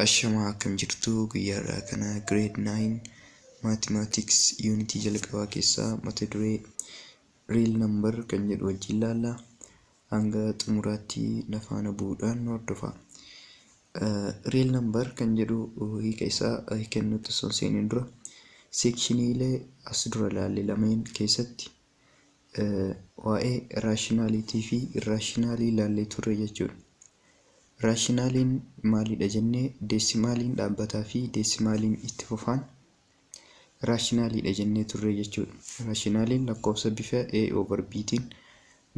Ashamaa, akkam jirtu? Guyyaadhaa kana grade 9 mathematics unitii jalqabaa keessaa mata duree real number kan jedhu wajjin ilaalla. Hanga xumuraatti na faana bu'uudhaan nu hordofaa. Real number kan jedhu hiika isaa kennuutti osoo hin seeniin dura, sectioniilee as dura ilaalle lameen keessatti waa'ee rationalitii fi irrationalii ilaallee turre jechuudha. Rationaliin maalidha jennee, decimaliin dhaabbataa fi decimaliin itti fufaan rationaliidha jennee turre jechuudha. Rationaliin lakkoofsa bifa a over b'tiin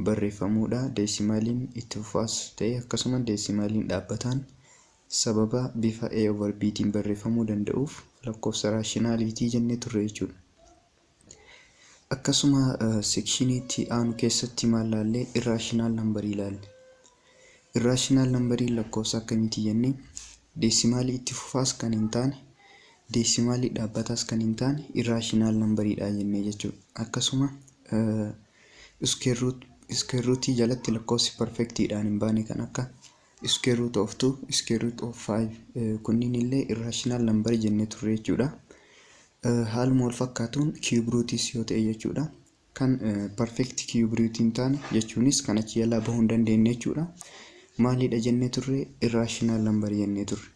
barreeffamudha. Decimaliin itti fufaas ta'e akkasuma decimaliin dhaabbataan sababa bifa a over b'tiin barreeffamuu danda'uuf lakkoofsa rationaliitii jennee turre jechuudha. Akkasuma sectioniitti aanu keessatti maal laallee? Irrational numberii ilaalle. Irrational numberiin lakkoofsa akkamiiti jennee, decimalii itti fufaas kan hin taane, decimalii dhaabbataas kan hin taane irrational numberiidha jennee jechuudha. Akkasuma square rootii jalatti lakkoofsi perfectiidhaan hin baane kan akka square root of 2, square root of 5 kunniin illee irrational numberii jennee turre jechuudha. Haaluma wal fakkaatuun cube rootiis yoo ta'e jechuudha. Kan perfect cube rootii hin taane jechuunis kan achi jalaa bahuu hin dandeenye jechuudha. Maalidha jennee turre? Irrational numberii jennee turre.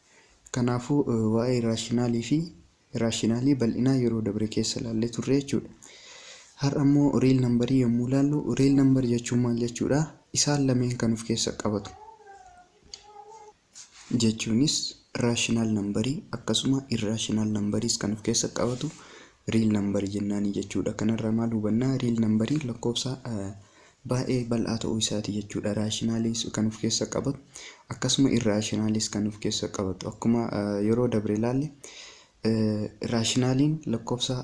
Kanaafuu waa'ee irrationalii fi rationalii bal'inaa yeroo dabre keessa ilaallee turre jechuudha. Har'a immoo real numberii yommuu ilaallu, real numberii jechuun maal jechuudha? Isaan lameen kan of keessa qabatu. Jechuunis rational numberii akkasuma irrational numberiis kan of keessa qabatu real numberii jennaanii jechuudha. Kanarraa maal hubannaa? Real numberii lakkoofsa baay'ee bal'aa ta'uu isaati jechuudha. Rationaliis kan of keessa qabatu, akkasuma irrationaliis kan of keessa qabatu. Akkuma yeroo dabre ilaalle, rationaliin lakkoofsa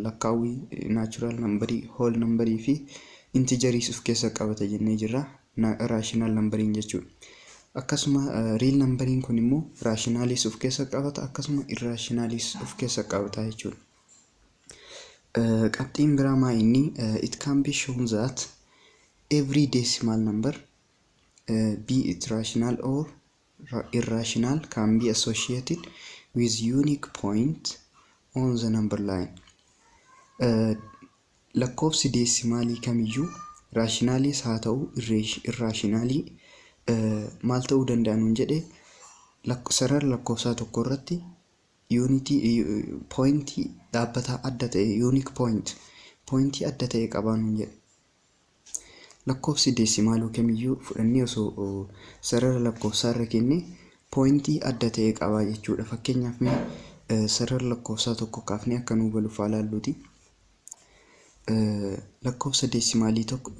lakkaawwii natural numberii, whole numberii fi integeriis of keessa qabata jennee jirra. Rational numberiin jechuudha. Akkasuma real numberiin kun immoo rationaliis of keessa qabata, akkasuma irrationaliis of keessa qabata jechuudha. Qabxiin biraa maa inni? It can be shown that every decimal number, be it rational or irrational, can be associated with unique point on the number line. Lakkoofsi decimalii kamiyyuu rationaliis haa ta'u irrationalii maal ta'uu danda'a nuun jedhe? Sarara lakkoofsaa tokko irratti unitii pointii dhaabbataa adda ta'e, unique point, pointii adda ta'e qabaa nuun jedhe. Lakkoofsi decimaluu kamiyyuu fudhannee osoo sarara lakkoofsaa irra kennee pointii adda ta'e qabaa jechuudha. Fakkeenyaaf mee sarara lakkoofsaa tokko kaafnee akka nuu galuuf haa ilaalluuti. Lakkoofsa decimalii tokko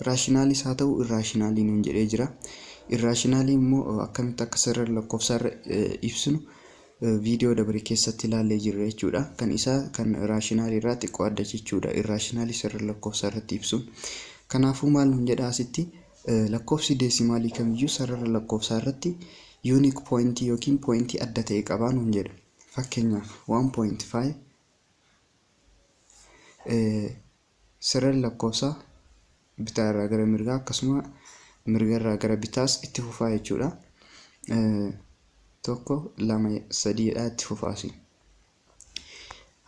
rationalis haa ta'u irrationalii nuun jedhee jira. Irrationalii immoo akkamitti akka sarara lakkoofsaa irra ibsinu viidiyoo dabre keessatti ilaallee jirra jechuudha. Kan isaa kan rationalii irraa xiqqoo adda jechuudha. Irrationalii sarara lakkoofsaa irratti ibsuun. Kanaafuu maal nuun jedha asitti? Lakkoofsi decimalii kamiyyuu sarara lakkoofsaa irratti unique pointii yookiin pointii adda ta'e qabaa nuun jedha. Fakkeenyaaf 1.5, sararri lakkoofsaa bitaa irraa gara mirgaa akkasuma mirga irraa gara bitaas itti fufaa jechuudha. Tokko, lama, sadiidha itti fufaasi.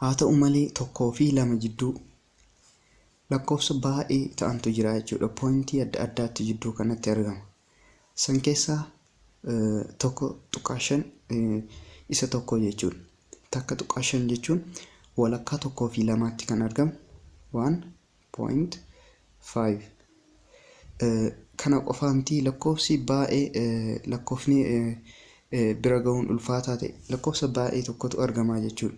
Haa ta'u malee tokkoo fi lama jidduu lakkoofsa baay'ee ta'antu jira jechuudha. Pointii adda addaatti jidduu kanatti argama. San keessaa 1.5 isa tokko jechuudha. 1.5 jechuun walakkaa tokkoo fi lamaatti kan argamu 1.5. Kana qofaa miti, lakkoofsi baay'ee lakkoofni bira gahuun ulfaataa ta'e lakkoofsa baay'ee tokkotu argama jechuudha.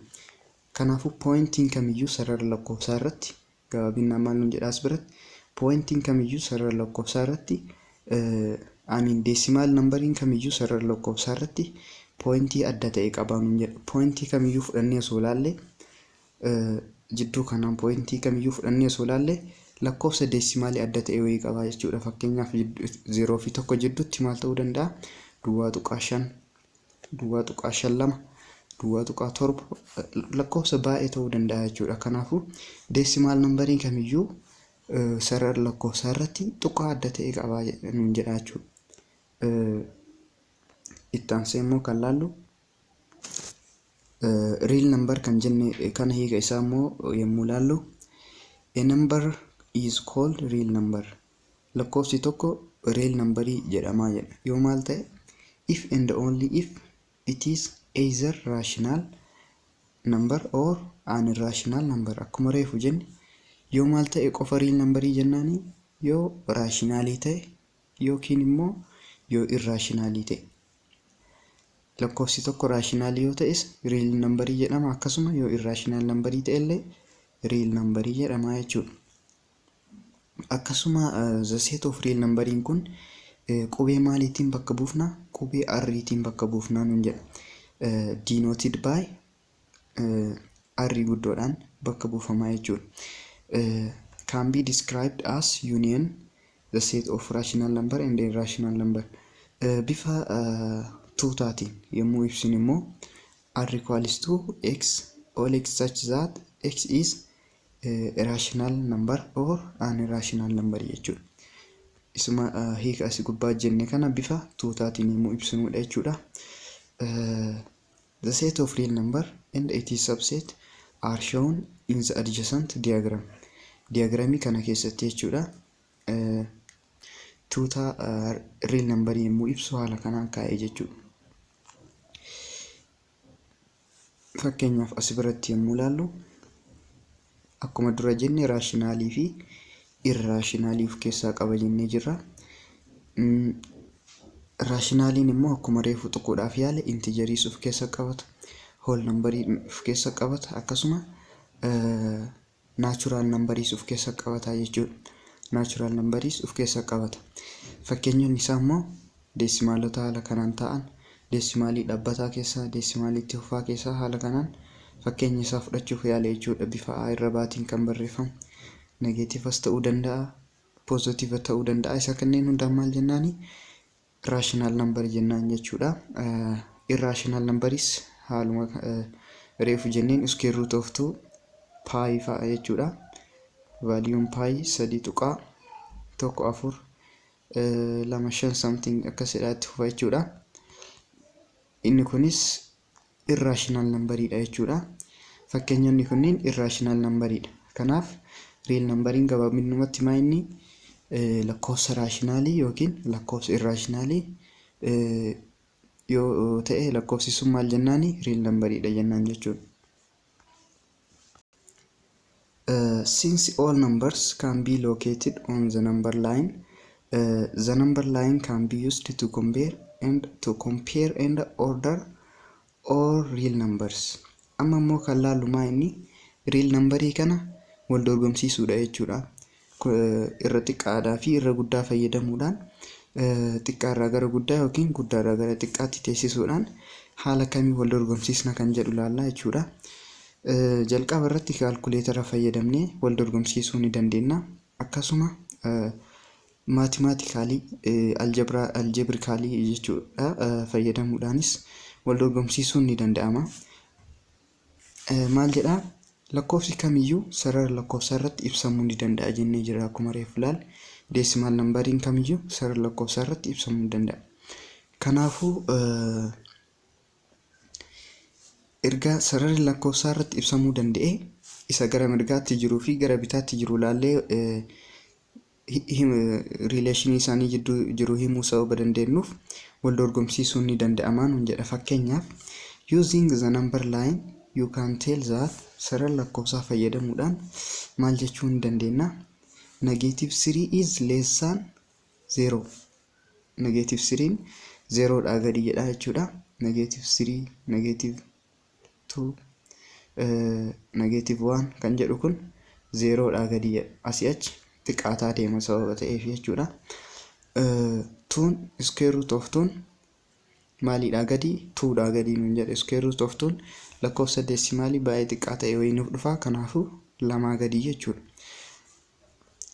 Kanaafuu pointiin kamiyyuu sarara lakkoofsaa irratti, gabaabinaan maal nuun jedha as biratti? Pointiin kamiyyuu sarara lakkoofsaa irratti, I mean, decimal numberiin kamiyyuu sarara lakkoofsaa irratti pointii adda ta'e qabaa nuun jedha. Pointii kamiyyuu fudhannee osoo ilaalle, jidduu kanaan pointii kamiyyuu fudhannee osoo ilaalle, lakkoofsa decimalii adda ta'e wayii qabaa jechuudha. Fakkeenyaaf 0 fi 1 jidduutti maal ta'uu danda'a? 0.5, 0.52, 0.7, lakkoofsa baay'ee ta'uu danda'a jechuudha. Kanaafuu decimal numberiin kamiyyuu sarara lakkoofsaa irratti tuqaa adda ta'e qabaa nuun jedha jechuudha. Itti aansee immoo kan laallu Real number kan jenne kana hiika isaa immoo yommuu ilaallu, a number is called real number. Lakkoofsi tokko real numberii jedhamaa jedha. Yoo maal ta'e? If and only if it is either rational number or an irrational number. Akkuma reefu jenne, yoo maal ta'e qofa real numberii jennaani? Yoo rationalii ta'e yookiin immoo yoo irrationalii ta'e. Lakkoofsi tokko rationalii yoo ta'es real numberii jedhama, akkasuma yoo irrational numberii ta'e illee real numberii jedhama jechuudha. Akkasuma the set of real numberiin kun qubee maaliitiin bakka buufna? Qubee R'tiin bakka buufnaa nuun jedha. Denoted by R guddoodhaan bakka buufamaa jechuudha. Can be described as union the set of rational number and irrational number. Bifa tuutaatiin yommuu ibsinu immoo R equals to x, all x such that x is a rational number or an irrational number jechuudha. Isuma hiika asii gubbaa jenne kana bifa tuutaatiin yommuu ibsinudha jechuudha. The set of real number and its subset are shown in the adjacent diagram. Diagramii kana keessatti jechuudha. Tuuta real number yommuu ibsu haala kanaan kaa'ee jechuudha. Fakkeenyaaf, as biratti yommuu ilaallu, akkuma dura jenne rationalii fi irrationalii of keessaa qaba jennee jirra. Rationaliin immoo akkuma reefu tuquudhaaf yaale integeriis of keessa qabata, whole numberii of keessa qabata, akkasuma natural numberiis of keessa qabata jechuudha. Natural numberiis of keessa qabata. Fakkeenyonni isaa immoo decimalota haala kanaan ta'an, decimalii dhaabbataa keessaa, decimalii itti fufaa keessaa haala kanaan fakkeenya isaa fudhachuuf yaale jechuudha. Bifa A irra baatiin kan barreeffamu negativeas ta'uu danda'a, positive ta'uu danda'a. Isa kanneen hundaan maal jennaani? Rational number jennaan jechuudha. Irrational numberis haaluma reefu jenneen square root of 2 pi fa'a jechuudha. Valueun pi 3.1425 something akkasidha, itti fufa jechuudha. Inni kunis irrational numberiidha jechuudha. Fakkeenyonni kunniin irrational numberiidha. Kanaaf real numberiin gabaabinumatti maa inni lakkoofsa rationalii yookiin lakkoofsa irrationalii yoo ta'e, lakkoofsi sun maal jennaani? Real numberiidha jennaan jechuudha. Since all numbers can be located on the number line, the number line can be used to compare and order all real numbers. Amma immoo kan laallu maa inni real numberii kana wal dorgomsiisuudha jechuudha. Irra xiqqaadhaa fi irra guddaa fayyadamuudhaan, xiqqaarraa gara guddaa yookiin guddaarraa gara xiqqaatti teessisuudhaan haala kamii wal dorgomsiisna kan jedhu laallaa jechuudha. Jalqaba irratti calculatora fayyadamnee wal dorgomsiisuu ni dandeenya. Akkasuma mathematicalii, algebraicalii jechuudha, fayyadamuudhaanis wal dorgomsiisuun ni danda'ama. Maal jedhaa? Lakkoofsi kamiyyuu sarara lakkoofsaa irratti ibsamuu ni danda'a jennee jira, akkuma reefu ilaalle. Decimal numberiin kamiyyuu sarara lakkoofsaa irratti ibsamuu ni danda'a. Kanaafuu erga sararri lakkoofsaa irratti ibsamuu danda'e, isa gara mirgaatti jiruu fi gara bitaatti jiru ilaallee relationii isaanii jidduu jiru himuu sababa dandeenyuuf wal dorgomsiisuun ni danda'ama nuun jedha. Fakkeenyaaf, using the number line you can tell that, sarara lakkoofsaa fayyadamuudhaan maal jechuu ni dandeenya? Negative 3 is less than 0. Negative 3 0 dhaa gadi jedha jechuudha. Negative 3, negative 2, negative 1 kan jedhu kun 0 dhaa gadi jedha. Asii achi xiqqaataa deema sababa ta'eef jechuudha. Twon, square root of twon maaliidhaa gadi? Twodhaa gadi nuun jedhe. Square root of twon lakkoofsa decimalii baay'ee xiqqaa ta'e wayii nuuf dhufa, kanaafuu lamaa gadi jechuudha.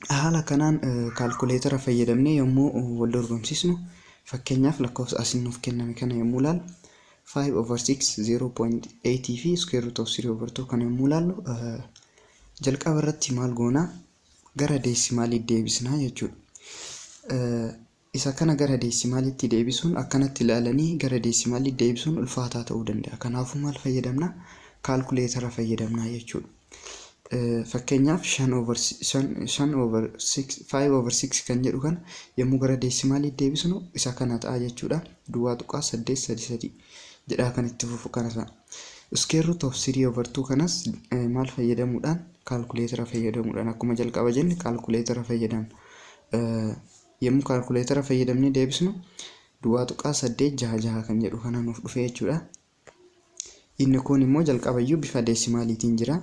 Haala kanaan calculatora fayyadamnee yommuu wal dorgomsiisnu, fakkeenyaaf lakkoofsa asiin nuuf kenname kana yommuu ilaallu, 5 over 6, 0.8 fi square root of 3 over 2 kana yommuu ilaallu, jalqaba irratti maal goonaa? Gara decimalii deebisnaa jechuudha. Isa kana gara deesimaalitti deebisuun, akkanatti ilaalanii gara deesimaalitti deebisuun ulfaataa ta'uu danda'a. Kanaafuu maal fayyadamna? Kaalkuleetara fayyadamna jechuudha. Fakkeenyaaf, 5 over 5 over 6 kan jedhu kana yommuu gara deesimaalitti deebisnu isa kana ta'a jechuudha. 0.833 jedhaa kan itti fufu kana ta'a. Square root of 3 over 2 kanas maal fayyadamuudhaan? Kaalkuleetara fayyadamuudhaan. Akkuma jalqaba jenne, kaalkuleetara fayyadamna. Yommuu kaalkuleetara fayyadamnee deebisnu 0.866 kan jedhu kana nuuf dhufe jechuudha. Inni kun immoo jalqabayyuu bifa deesimaaliitiin jira.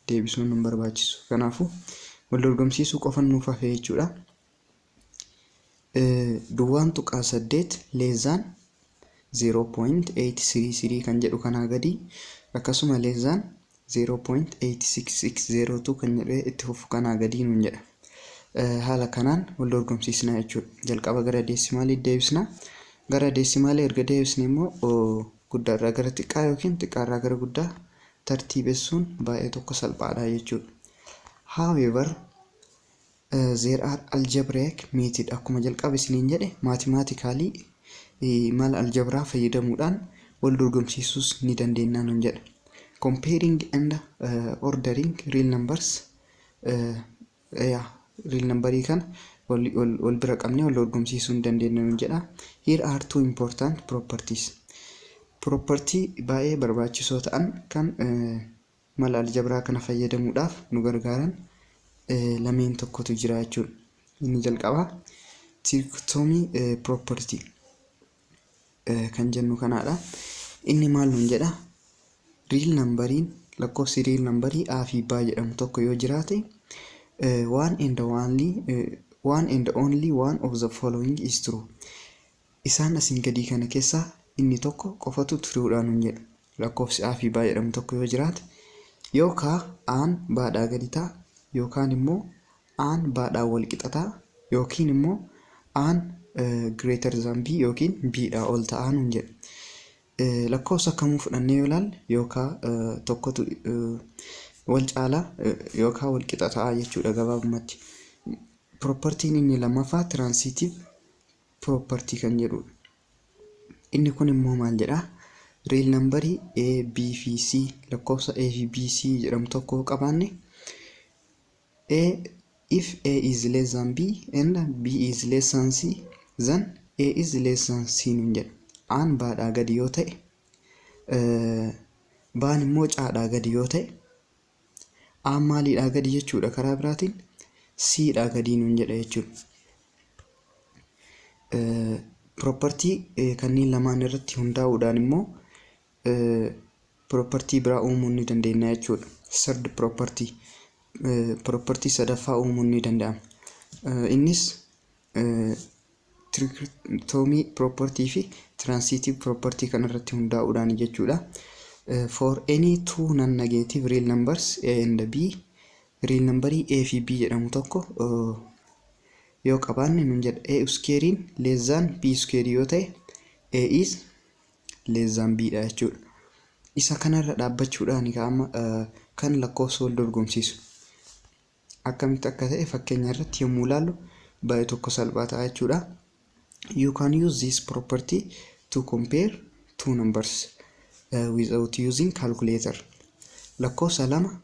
Deebisuun nu barbaachisu. Kanaafuu wal dorgomsiisuu qofa nuuf hafe jechuudha. 0.8 less than 0.833 kan jedhu kanaa gadi, akkasuma less than 0.86602 kan jedhee itti fufu kanaa gadii nuun jedha. Haala kanaan wal dorgomsiisna jechuudha. Jalqaba gara deesimaaliitti deebisna. Gara deesimaalii erga deebisne immoo guddaarraa gara xiqqaa yookiin xiqqaarraa gara guddaa tartiibessuun baay'ee tokko salphaadha jechuudha. However, there are algebraic method. Akkuma jalqaba isiniin jedhe, mathematically mala aljabraa fayyadamuudhaan wal dorgomsiisuus ni dandeenya nuun jedha. Comparing and ordering real numbers, yeah, real numberii kana wal bira qabnee wal dorgomsiisuu ni dandeenya nuun jedha. Here are two important properties. Property baay'ee barbaachisoo ta'an kan mala aljabraa kana fayyadamuudhaaf nu gargaaran lameen tokkotu jira jechuudha. Inni jalqabaa trichotomy property kan jennu kanaadha. Inni maal nuun jedha? Real numberiin, lakkoofsi real numberii A fi B jedhamu tokko yoo jiraate, one and only one of the following is true. Isaan asiin gadii kana keessaa inni tokko qofatu truedha nuun jedha. Lakkoofsi A fi B jedhamu tokko yoo jiraate, yookaan A'n B'dhaa gadi ta'a, yookaan immoo A'n B'dhaan wal qixa ta'a, yookiin immoo A'n greater than B yookiin B'dhaa ol ta'a nuun jedha. Lakkoofsa kamuu fudhannee yoo ilaalle, yookaan tokkotu wal caalaa yookaan wal qixa ta'a jechuudha gabaabumatti. Propertiin inni lammaffaa transitive property kan jedhudha. Inni kun immoo maal jedhaa? Real numberii A, B fi C, lakkoofsa A fi B, C jedhamu tokko qabaanne, A if A is less than B and B is less than C, then A is less than C nuun jedha. A'n B'dhaa gadi yoo ta'e, B'n immoo C'dhaa gadi yoo ta'e, A'n maaliidhaa gadi jechuudha? Karaa biraatiin C'dhaa gadi nuun jedha jechuudha. Property kanneen lamaan irratti hundaa'uudhaan immoo property biraa uumuu ni dandeenya jechuudha. Third property, property sadaffaa uumuun ni danda'ama. Innis trichotomy property fi transitive property kan irratti hundaa'uudhaan jechuudha. For any two non-negative real numbers A and B, real numberii A fi B jedhamu tokko yoo qabaanne nuun jedha, A squarein less than B square yoo ta'e, A is less than B dha jechuudha. Isa kanarra dhaabbachuudhaan amma kan lakkoofsa wal dorgomsiisu. Akkamitti akka ta'e fakkeenya irratti yommuu ilaallu baay'ee tokko salphaa ta'a jechuudha. You can use this property to compare two numbers without using calculator. Lakkoofsa lama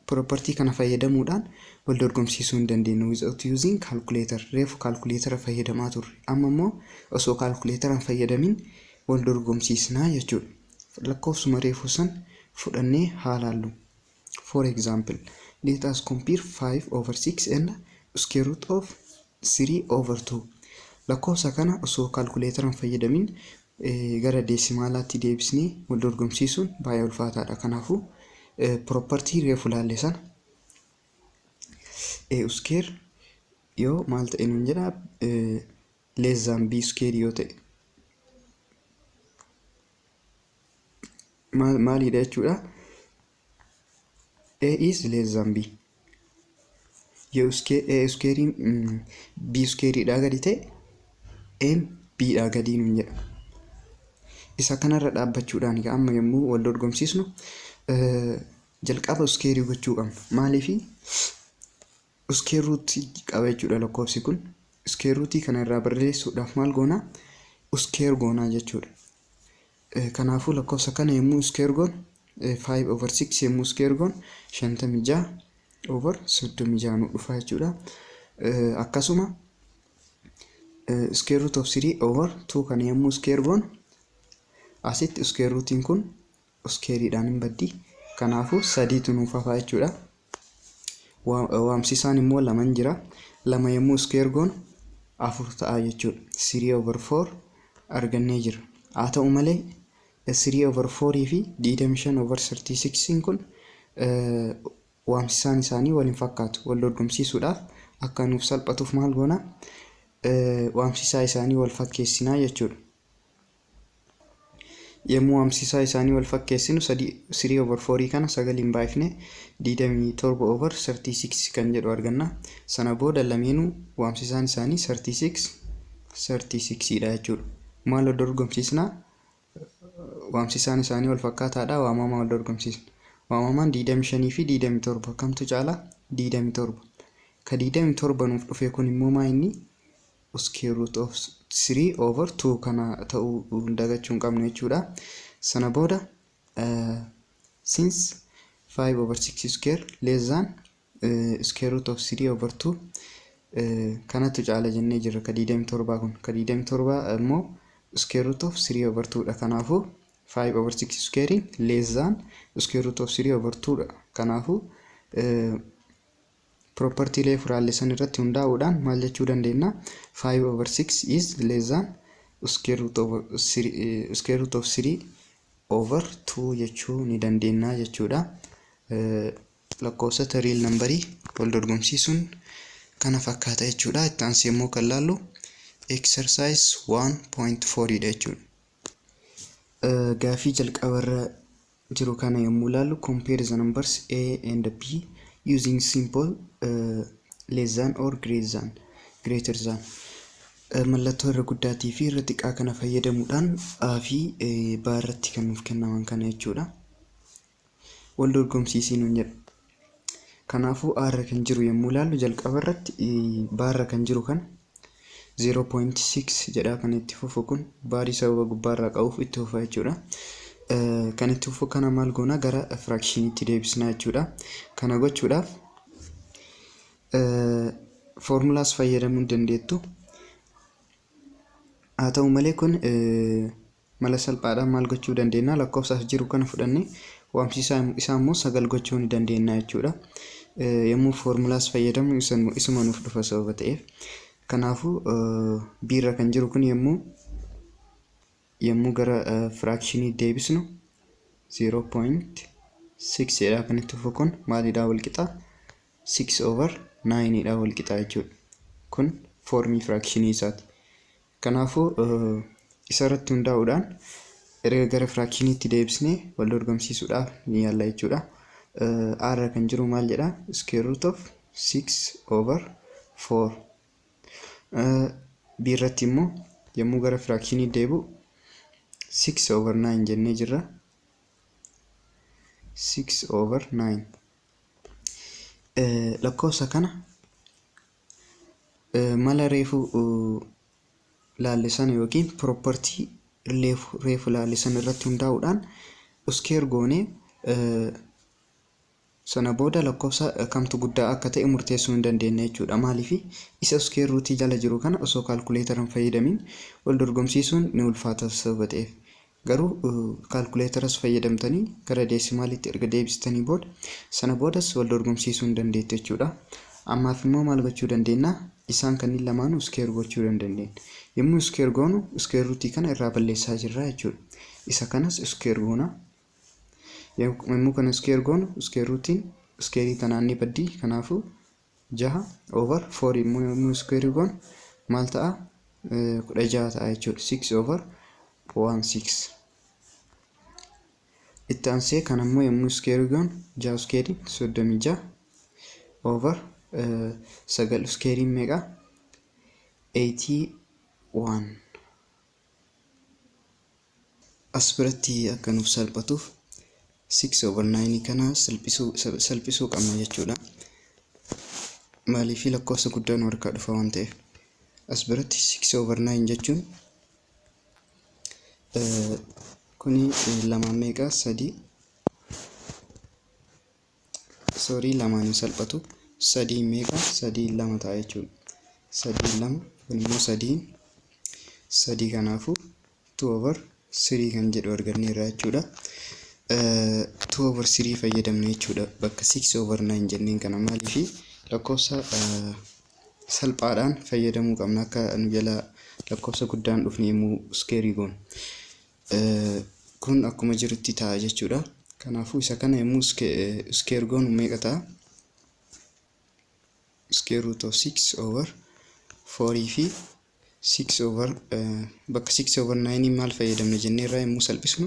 property kana fayyadamuudhaan wal dorgomsiisuu hin dandeenyu without using calculator. Reefu calculator fayyadamaa turre. Amma immoo osoo calculator hin fayyadamin wal dorgomsiisnaa jechuudha. Lakkoofsuma reefu san fudhannee haa laallu. For example, let us compare 5 over 6 and square root of 3 over 2. Lakkoofsa kana osoo calculator hin fayyadamin gara deesimaalaatti deebisnee wal dorgomsiisuun baay'ee ulfaataadha. Kanaafuu property reefu laalle sana, A square yoo maal ta'e nuun jedha? Less than B square yoo ta'e maalidha jechuudha? A is less than B. Yoo A squarein B squareidhaa gadi ta'e, A B dhaa gadi nuun jedha. Isa kanarra dhaabbachuudhaan amma yommuu wal dorgomsiisnu jalqaba square gochuu qabna. Maaliifi? Square root qaba jechuudha lakkoofsi kun. Square rootii kana irraa barreessuudhaaf maal goona? Square goonaa jechuudha. Kanaafuu lakkoofsa kana yommuu square goonu, 5 over 6 yommuu square goonu, 56 over 36 nu dhufa jechuudha. Akkasuma square root of 3 over 2 kana yommuu square goonu, asitti square rootiin kun squareidhaan hin baddi. Kanaafuu sadiitu nuuf hafa jechuudha. Waamsisaan immoo laman jira. Lama yommuu square goonu afur ta'a jechuudha. 3 over 4 argannee jira. Haa ta'u malee, 3 over 4 fi 25 over 36 kun waamsisaan isaanii wal hin fakkaatu. Wal dorgomsiisuudhaaf akka nuuf salphatuuf maal goona? Waamsisaa isaanii wal fakkeessinaa jechuudha. Yommuu waamsisaa isaanii wal fakkeessinu, 3 over 4 kana sagaliin baay'ifne 27 over 36 kan jedhu arganna. Sana booda lameenuu waamsisaan isaanii 36 36 dha jechuudha. Maal wal dorgomsiisnaa? Waamsisaan isaanii wal fakkaataadha. Waamamaa wal dorgomsiisna. Waamamaan 25 fi 27 kamtu caala? 27. Ka 27 nuuf dhufe kun immoo maa inni? Square root of 3 over 2 kana ta'uu dagachuu hin qabnu jechuudha. Sana booda since 5 over 6 square less than square root of 3 over 2, kanatu caala jennee jirra, ka 27 kun. Ka 27 immoo square root of 3 over 2 dha. Kanaafuu 5 over 6 square less than square root of 3 over 2 dha. Kanaafuu propertiilee furaallesan irratti hundaa'uudhaan maal jechuu dandeenya? 5 over 6 is less than square root of 3 over 2 jechuu ni dandeenya jechuudha. Lakkoofsota real numberii wal dorgomsiisuun kana fakkaata jechuudha. Itti aansee immoo kan laallu exercise 1.4 dha jechuudha. Gaafii jalqabarra jiru kana yommuu ilaallu, compare the numbers A and B using symbol less than or greater than. Mallattoo irra guddaatii fi irra xiqqaa kana fayyadamuudhaan A fi B irratti kan nuuf kennaman kana jechuudha. Wal dorgomsiisii nuun jedha. Kanaafuu A irra kan jiru yommuu ilaallu, jalqaba irratti B irra kan jiru kana 0.6 jedhaa kan itti fufu kun baarii sababa gubbaarraa qabuuf itti fufa jechuudha. Kan itti fufu kana maal goona? Gara fractioniitti deebisna jechuudha. Kana gochuudhaaf foormulaas fayyadamuu dandeettu. Haa ta'u malee, kun mala salphaadhaan maal gochuu dandeenya? Lakkoofsaaf jiru kana fudhannee waamsisaa isaa immoo sagal gochuu ni dandeenya jechuudha. Yommuu foormulaas fayyadamu isuma nuuf dhufa sababa ta'eef. Kanaafuu B irra kan jiru kun yommuu gara fractionii deebisnu, 0.6 jedha kan itti fufu kun maalidhaa wal qixa? 6 over 9 dha wal qixa jechuudha. Kun foormii fractionii isaati. Kanaafuu isa irratti hundaa'uudhaan erga gara fractioniitti deebisnee wal dorgomsiisuudhaaf ni yaalla jechuudha. A irra kan jiru maal jedha? Square root of 6 over 4. B irratti immoo yommuu gara fractionii deebi'u, 6 over 9 jennee jirra. 6 over 9. Lakkoofsa kana mala reefu laalle sana yookiin property reefu laalle sana irratti hundaa'uudhaan square goonee sana booda lakkoofsa kamtu guddaa akka ta'e murteessuu hin dandeenya jechuudha. Maaliif? Isa square rootii jala jiru kana osoo kaalkuleetara hin fayyadamin wal dorgomsiisuun ni ulfaata sababa ta'eef. Garuu kaalkuleetaras fayyadamtanii gara decimaalitti erga deebistanii booda, sana boodas wal dorgomsiisuu hin dandeettu jechuudha. Ammaaf immoo maal gochuu dandeenya? Isaan kanneen lamaanuu square gochuu dandeenya. Yommuu square goonu, square rootii kana irraa balleessaa jirra jechuudha. Isa kanas square goona. Yommuu kana square goonu, square rootiin squareii tanaan ni baddi. Kanaafuu 6 over 4 immoo yommuu square goonu maal ta'a? 16 ta'a jechuudha. 6 over 1 6. Itti aansee kan ammoo yommuu square goonu, 6 squareii 36 over 9 squareiin meeqa? 81. As biratti akka nuuf salphatuuf 6 over 9 kana salphisuu qabna jechuudha. Maaliif? Lakkoofsa guddaa nu harkaa dhufa waan ta'eef. As biratti 6 over 9 jechuun kuni lamaan meeqa? Sadii. Sorry, lamaan hin salphatu. Sadii meeqa? Sadii lama ta'a jechuudha. Sadii lama, kun immoo sadiin sadii. Kanaafuu 2 over 3 kan jedhu arganneerra jechuudha. 2 over 3 fayyadamne jechuudha bakka 6 over 9 jenneen kana. Maaliifi? Lakkoofsa salphaadhaan fayyadamuu qabna akka nu jala lakkoofsa guddaan dhufne yommuu square goonu. Kun akkuma jirutti ta'a jechuudha. Kanaafuu isa kana yommuu square goonu meeqa ta'a? Square root of 6 over 4 fi 6 over, bakka 6 over 9 maal fayyadamne jenneerraa? Yommuu salphisnu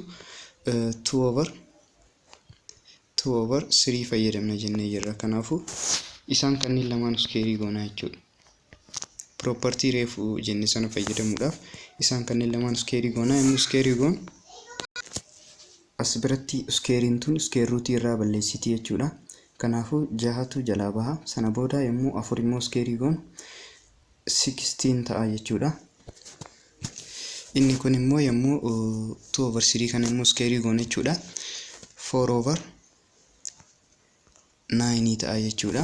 2 over 2 over 3 fayyadamne jennee jirra. Kanaafuu isaan kanneen lamaan square goonaa jechuudha. Property reefu jenne sana fayyadamuudhaaf isaan kanneen lamaan square goonaa. Yommuu square goonu as biratti squareiin tun square root irraa balleessiti jechuudha. Kanaafuu jahatu jalaa baha. Sana booda yommuu afur immoo square goonu 16 ta'a jechuudha. Inni kun immoo yommuu 2 over 3 kana immoo square goonu jechuudha, 4 over 9 ta'a jechuudha.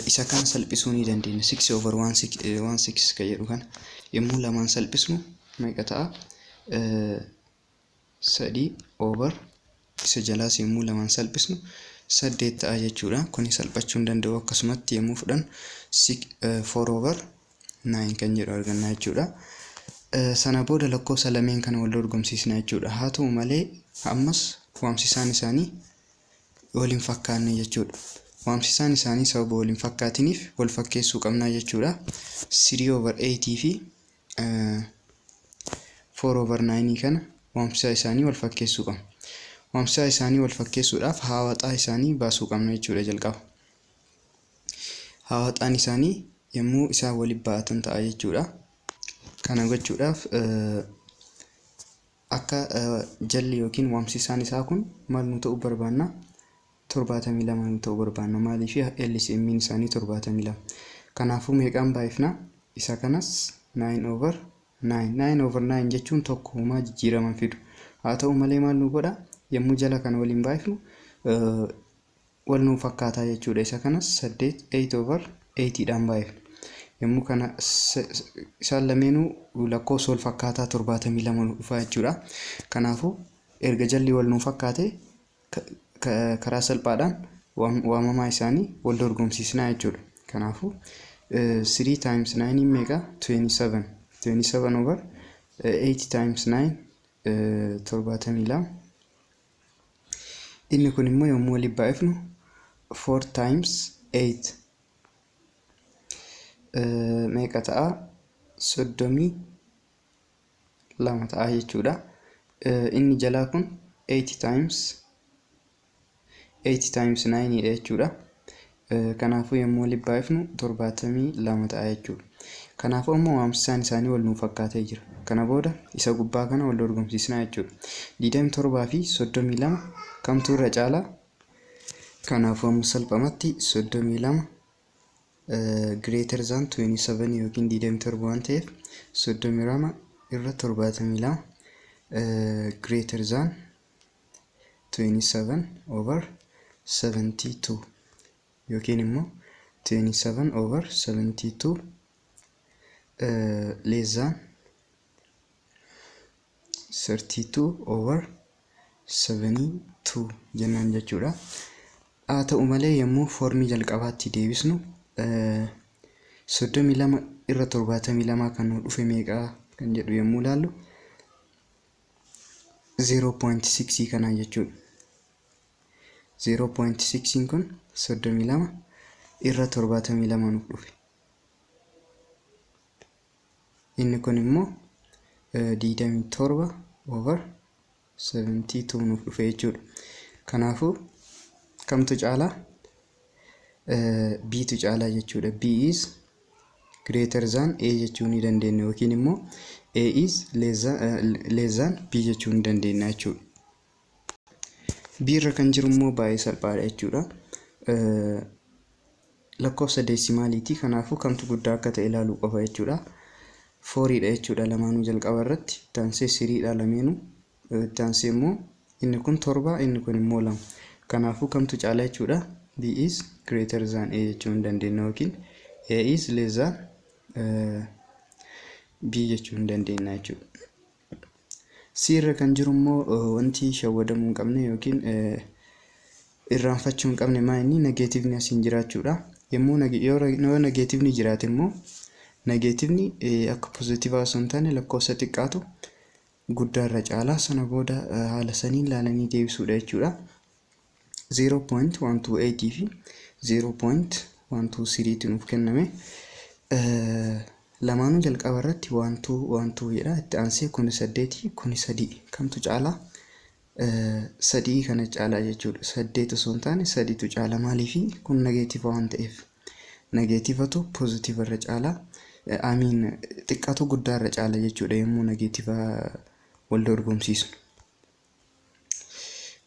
Isa kana salphisuu ni dandeenya. 6 over 1 6 kan jedhu kana yommuu lamaan salphisnu meeqa ta'a? Sadii over, isa jalaas yommuu lamaan salphisnu saddeet ta'a jechuudha. Kuni salphachuu hin danda'u. Akkasumatti yommuu fudhannu 4 over 9 kan jedhu arganna jechuudha. Sana booda lakkoofsa lameen kana wal dorgomsiisna jechuudha. Haa ta'u malee ammas waamsisaan isaanii wal hin fakkaanne jechuudha. Waamsisaan isaanii sababa wal hin fakkaatiniif wal fakkeessuu qabna jechuudha. 3 over 8 fi 4 over 9 kana waamsisaa isaanii wal fakkeessuu qabna. Waamsisaa isaanii wal fakkeessuudhaaf haawaxaa isaanii baasuu qabna jechuudha jalqaba. Haawaxaan isaanii yommuu isaan walitti ba'atan ta'a jechuudha. Kana gochuudhaaf akka jalli yookiin waamsisaan isaa kun maal nu ta'uu barbaanna? 72 nu ta'uu barbaanna. Maaliif? LCM isaanii 72. Kanaafuu meeqaan baay'ifna? Isa kanas 9 over 9. 9 over 9 jechuun tokko, homaa jijjiirama fidu. Haa ta'u malee maal nu godha? Yommuu jala kana waliin baay'ifnu wal nuu fakkaataa jechuudha. Isa kanas 8, 8 over 8 dhaan baay'ifna. Yommuu kana isaan lameenuu lakkoofsa wal fakkaataa 72 nu dhufa jechuudha. Kanaafuu erga jalli wal nuu fakkaate karaa salphaadhaan waamamaa isaanii wal dorgomsiisnaa jechuudha. Kanaafuu 3 times 9 meeqa? 27. 27 over 8 times 9, 72. Inni kun immoo yommuu walitti baay'ifnu 4 times 8 meeqa ta'a? 32 ta'a jechuudha. Inni jalaa kun 8 times 8 times 9 dha jechuudha. Kanaafuu yommuu walitti baay'ifnu 72 ta'a jechuudha. Kanaafuu ammoo waamsisaan isaanii wal nuuf fakkaatee jira. Kana booda isa gubbaa kana wal dorgomsiisnaa jechuudha. 27 fi 32 kamtu irra caalaa? Kanaafuu amma salphumatti 32 greater than 27 yookiin 27 waan ta'eef, 32 irra 72 greater than 27 over 72 yookiin immoo 27 over 72 less than 32 over 72 jennaan jechuudha. Haa ta'u malee yommuu foormii jalqabaatti deebisnu 32 irra 72 kan nu dhufe meeqaa kan jedhu yommuu ilaallu 0.6 kanaa jechuudha. 0.6 kun 32 irra 72 nuuf dhufe. Inni kun immoo 27 over 72 nuuf dhufe jechuudha. Kanaafuu kamtu caalaa? Btu caalaa jechuudha. B is greater than A jechuu ni dandeenya yookiin immoo A is less than B jechuu ni dandeenya jechuudha. B irra kan jiru immoo baay'ee salphaadha jechuudha. Lakkoofsa deesimaaliiti. Kanaafuu kamtu guddaa akka ta'e ilaaluu qofa jechuudha. Fouriidha jechuudha lamaanuu jalqaba irratti. Itti aansee threedha lameenuu. Itti aansee immoo inni kun 7, inni kun immoo 2. Kanaafuu kamtu caala jechuudha? B is greater than A jechuu hin dandeenya yookiin A is less than B jechuu hin dandeenya jechuudha. C irra kan jiru immoo wanti shawwadamuu hin qabne yookiin irraanfachuu hin qabne maa inni negativeni asiin jiraachuudha. Yommuu yoo negativeni jiraate immoo negativeni akka pozitiivaa osoo hin taane lakkoofsa xiqqaatu guddaa irra caala. Sana booda haala saniin ilaalanii deebisuudha jechuudha. 0.128 fi 0.123 tti nuuf kenname. Lamaanuu jalqaba irratti 1 2 1 2 jedha. Itti aansee kuni 8, kuni 3, kamtu caalaa? 3 kana caalaa jechuudha. 8 osoo hin taane 3tu caala. Maaliifi? Kun negative waan ta'eef. Negativeatu positive irra caalaa. Amiin, xiqqaatu guddaa irra caala jechuudha yommuu negative wal dorgomsiisnu.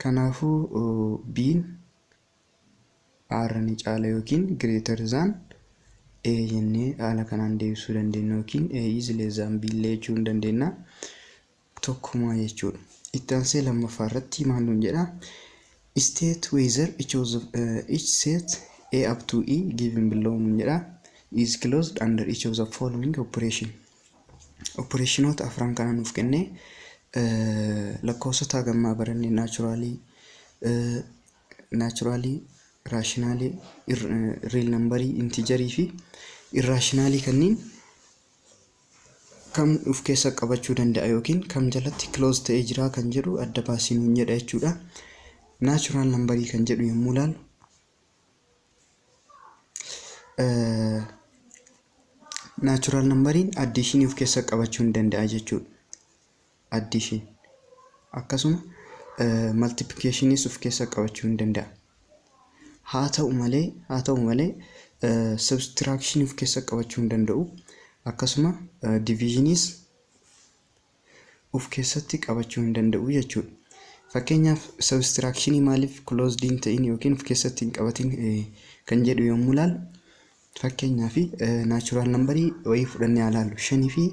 Kanaafuu B'n A irra ni caala yookiin greater than A jennee haala kanaan deebisuu dandeenya yookiin A is less than B illee jechuu hin dandeenya. Tokkumaa jechuudha. Itti aansee lammaffaa irratti maal nuun jedha? State whether each set A up to E given below nuun jedha is closed under each of the following operation. Operationoota afran kana nuuf kennee, lakkoofsota hagammaa barannee naturalii, rationalii, real numberii, integerii fi irrationalii kanneen kam of keessa qabachuu danda'a yookiin kam jalatti close ta'ee jira kan jedhu adda baasii nuun jedha jechuudha. Natural numberii kan jedhu yommuu ilaallu, natural numberiin additionii of keessa qabachuu ni danda'a jechuudha. Addition akkasuma multiplicationis of keessa qabachuu ni danda'a. Haa ta'u malee subtraction of keessa qabachuu hin danda'u. Akkasuma divisionis of keessatti qabachuu hin danda'u jechuudha. Fakkeenyaaf, subtractionii maaliif closed hin ta'in yookiin of keessatti hin qabatin kan jedhu yommuu ilaallu, fakkeenyaaf natural numberii wayii fudhannee haa ilaallu. 5 fi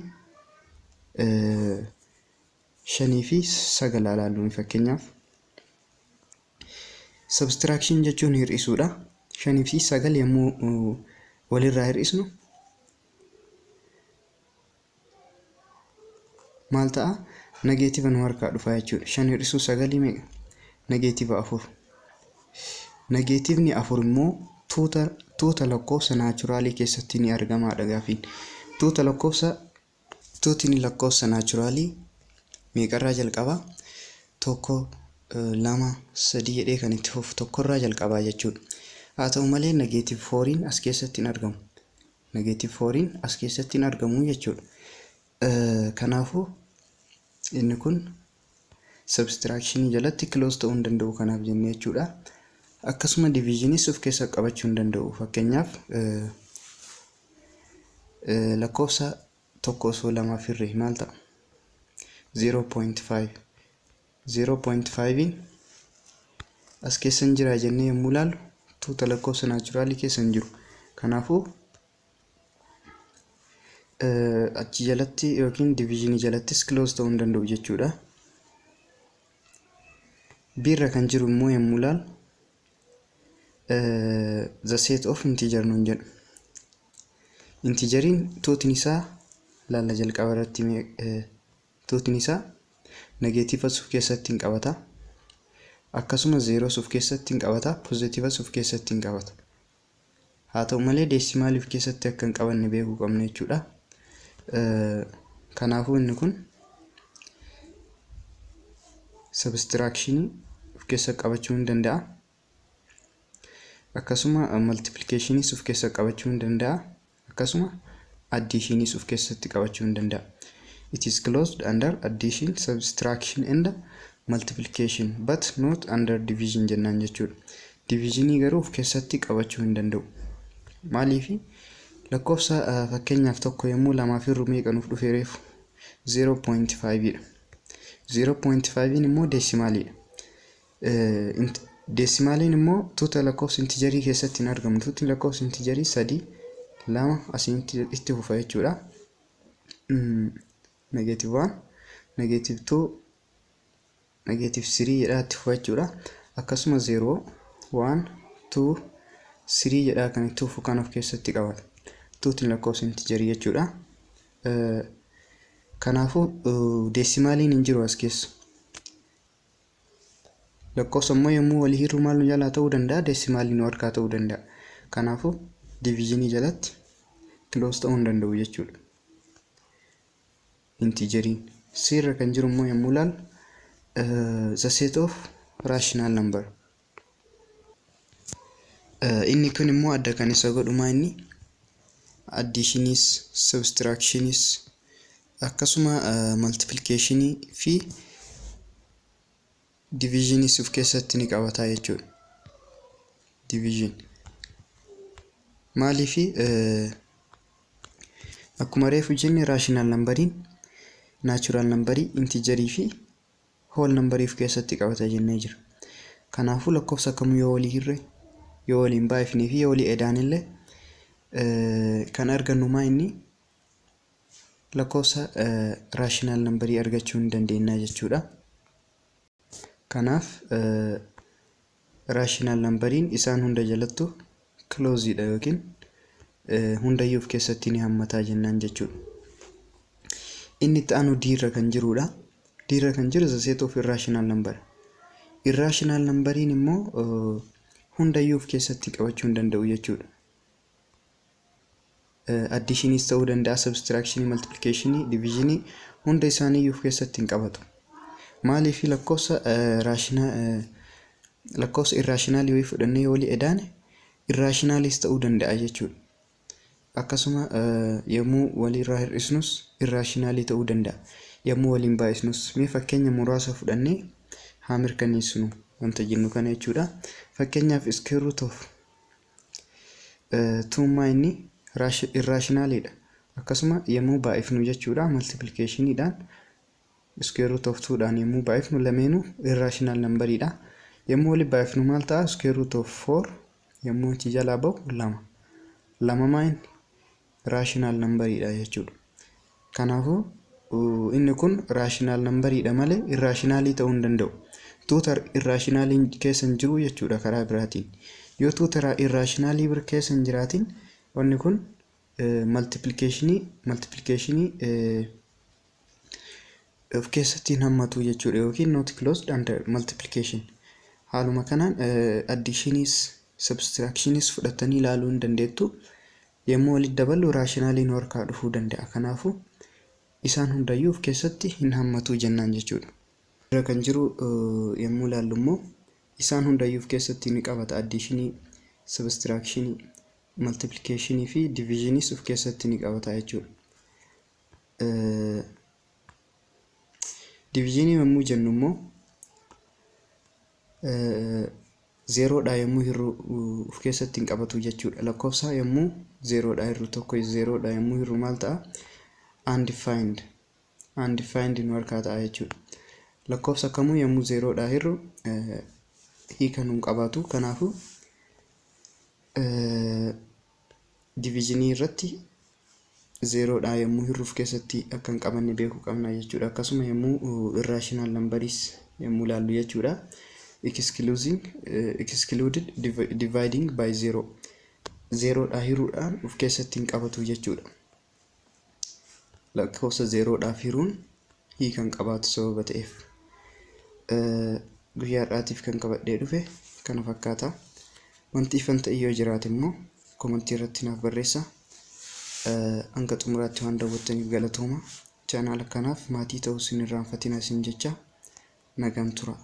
9 haa ilaallu fakkeenyaaf. Subtraction jechuun hir'isuudha. 5 fi 9 yommuu walirraa hir'isnu maal ta'a? Negative nu harkaa dhufa jechuudha. 5 hir'isuu 9 meeqa? Negative 4. Negativeni 4 immoo tuuta lakkoofsa naturalii keessatti ni argamaadha gaafiin. Tuutni lakkoofsa naturalii meeqarraa jalqaba? 1, 2, 3 jedhee kan itti fufu tokkorraa jalqabaa jechuudha. Haa ta'u malee negative fouriin as keessatti hin argamu. Negative fouriin as keessatti hin argamu jechuudha. Kanaafuu inni kun subtractionii jalatti close ta'uu hin danda'u kanaaf jennee jechuudha. Akkasuma divisionis of keessa qabachuu hin danda'u. Fakkeenyaaf, lakkoofsa 1 osoo lamaaf hirree maal ta'a? 0.5. 0.5 as keessa hin jira jennee yommuu ilaallu, tuuta lakkoofsa naturalii keessa hin jiru. Kanaafuu achi jalatti yookiin divisionii jalattis close ta'uu hin danda'u jechuudha. B irra kan jiru immoo yommuu ilaallu, the set of integer nuun jedhu. Integeriin tuutni isaa laalla jalqaba irratti tuutni isaa negativeas of keessatti hin qabata. Akkasuma zeros of keessatti hin qabata. Positiveas of keessatti hin qabata. Haa ta'u malee decimalii of keessatti akka hin qabanne beekuu qabna jechuudha. Kanaafuu inni kun subtractionii of keessa qabachuu hin danda'a. Akkasuma multiplicationiis of keessa qabachuu hin danda'a. Akkasuma additioniis of keessatti qabachuu hin danda'a. It is closed under addition, subtraction and multiplication but not under division jennaan jechuudha. Divisionii garuu of keessatti qabachuu hin danda'u. Maaliifi? Lakkoofsa fakkeenyaaf 1 yommuu lamaaf hirru meeqa nuuf dhufe reefu? 0.5 dha. 0.5 immoo decimaliidha. Deesimaaliin immoo tuuta lakkoofsa integerii keessatti hin argamu. Tuutni lakkoofsa integerii sadii, lama, asiin itti fufa jechuudha. Negative one, negative two, negative three jedhaa itti fufa jechuudha. Akkasuma zero, one, two, three jedhaa kan itti fufu kan of keessatti qabata. Tuutni lakkoofsa integerii jechuudha. Kanaafuu deesimaaliin hin jiru as keessa. Lakkoofsa immoo yommuu walii hirru maal nu jalaa ta'uu danda'a? Deesimaalii nu harkaa ta'uu danda'a. Kanaafuu divisionii jalatti close ta'uu hin danda'u jechuudha. Integeriin. C irra kan jiru immoo yommuu ilaallu, the set of rational number. Inni kun immoo adda kan isa godhu maa inni additioniis, subtractioniis, akkasuma multiplicationii fi divisioniis of keessatti ni qabata jechuudha. Division. Maaliifi, akkuma reefu jenne, rational numberiin natural numberii, integerii fi whole numberii of keessatti qabata jennee jira. Kanaafuu lakkoofsa kamuu yoo walii hirre, yoo waliin baay'ifnee fi yoo walii edaanillee kan argannu maa inni lakkoofsa rational numberii argachuu ni dandeenya jechuudha. Kanaaf rational numberiin isaan hunda jalattu closedha yookiin hundayyuu of keessatti ni hammataa jennaan jechuudha. Inni itti aanu D irra kan jirudha. D irra kan jiru the set of irrational number. Irrational numberiin immoo hundayyuu of keessatti qabachuu hin danda'u jechuudha. Additioniis ta'uu danda'a, subtractionii, multiplicationii, divisionii hunda isaaniiyyuu of keessatti hin qabatu. Maaliif, lakkoofsa rational, lakkoofsa irrationalii wayii fudhannee yoo walii edaane irrationaliis ta'uu danda'a jechuudha. Akkasuma yommuu walirraa hir'isnus irrationalii ta'uu danda'a. Yommuu waliin baay'isnus. Mee fakkeenya muraasa fudhannee haa mirkaneessinu wanta jennu kana jechuudha. Fakkeenyaaf, square root of twommaa inni irrationaliidha. Akkasuma yommuu baay'ifnu jechuudha, multiplicationiidhaan, square root of twodhaan yommuu baay'ifnu lameenuu irrational numberiidha. Yommuu waliin baay'ifnu maal ta'a? Square root of four yommuu achi jalaa bahu lama. Lama maa inni rational numberiidha jechuudha. Kanaafuu inni kun rational numberiidha malee irrationalii ta'uu hin danda'u. Tuuta irrationaliin keessa hin jiru jechuudha karaa biraatiin. Yoo tuuta irrationalii bira keessa hin jiraatin, wanni kun multiplicationii of keessatti hin hammatu jechuudha yookiin not closed under multiplication. Haaluma kanaan additioniis, subtractioniis fudhatanii ilaaluu hin dandeettu. Yommuu walitti daballu rationaliin harkaa dhufuu danda'a. Kanaafuu isaan hundayyuu of keessatti hin hammatu jennaan jechuudha. Irra kan jiru yommuu ilaallu immoo isaan hundayyuu of keessatti ni qabata. Additionii, subtractionii, multiplicationii fi divisioniis of keessatti ni qabata jechuudha. Divisionii yommuu jennu immoo zerodhaa yommuu hirru of keessatti hin qabatu jechuudha. Lakkoofsa yommuu zerodhaa hirru, tokko zerodhaa yommuu hirru maal ta'a? Undefined. Undefined nu harkaa ta'a jechuudha. Lakkoofsa kamuu yommuu zerodhaa hirru hiika nu hin qabaatu. Kanaafuu divisionii irratti zerodhaa yommuu hirru of keessatti akka hin qabanne beekuu qabna jechuudha. Akkasuma yommuu irrational numberiis yommuu ilaallu jechuudha. Excluding excluded dividing by zero. Zerodhaa hiruudhaan of keessatti hin qabatu jechuudha. Lakkoofsa zerodhaaf hiruun hiika hin qabaatu sababa ta'eef. Guyyaa har'aatiif kan qabadhee dhufe kana fakkaata. Wanti ifan ta'e yoo jiraate immoo commentii irratti naaf barreessaa. Hanga xumuraatti waan daawwattaniif galatooma. Chaanaala kanaaf maatii ta'uu isin irraanfatina isin jecha, nagaan tura.